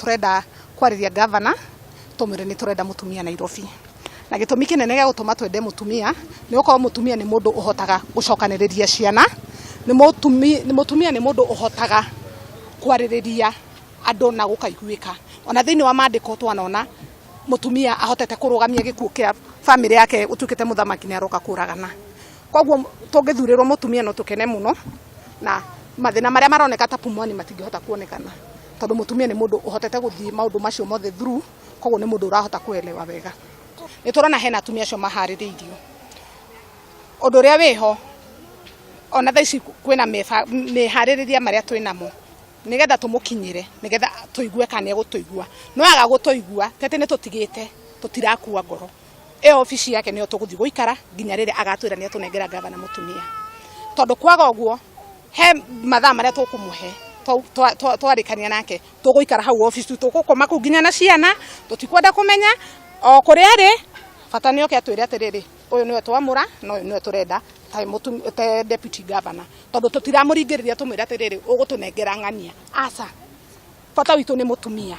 Turenda kwarĩria gavana tũmwĩre nĩ tũrenda mũtumia Nairobi. Na gĩtũmi kĩnene gĩa gũtũma twende mũtumia nĩ gũkorwo mũtumia nĩ mũndũ ũhotaga gũcokanĩrĩria ciana, nĩ mũtumia nĩ mũndũ ũhotaga kwarĩrĩria andũ na gũkaiguĩka. Ona thĩinĩ wa mandĩko twanona mũtumia ahotete kũrũgamia gĩkuũ kĩa bamĩrĩ yake ũtuĩkĩte mũthamaki nĩ aroka kũragana. Koguo tũngĩthurĩrwo mũtumia no tũkene mũno na mathĩna marĩa maroneka ta Pumwani matingĩhota kuonekana. Tondũ mũtumia nĩ mũndũ ũhotete gũthiĩ maũndũ macio mothe through, koguo nĩ mũndũ ũrahota kuelewa wega. Nĩ tũrona hena atumia acio maharĩrĩirio. Ũndũ ũrĩa wĩho, ona thaa ici kwĩna meharĩrĩria marĩa twĩnamo, nĩgetha tũmũkinyĩre, nĩgetha tũigue kana nĩ egũtũigua. No aga gũtũigua, ti atĩ nĩ tũtigĩte, tũtirakua ngoro. Ĩyo obici yake nĩyo tũgũthiĩ gũikara nginya rĩrĩa agatwĩra nĩ atũnengera gavana mũtumia. Tondũ kwaga ũguo, he mathaa marĩa tũkũmũhe twarĩkania nake tũgũikara hau obici tũgũkoma kũu nginya na ciana tũtikwenda kũmenya o kũrĩa arĩ bata nĩ oke atwĩre atĩrĩrĩ ũyũ nĩwe twamũra na ũyũ nĩwe tũrenda ta deputy governor tondũ tũtiramũringĩrĩria tũmwĩre atĩrĩrĩ ũgũtũnengera ng'ania aca bata witũ nĩ mũtumia.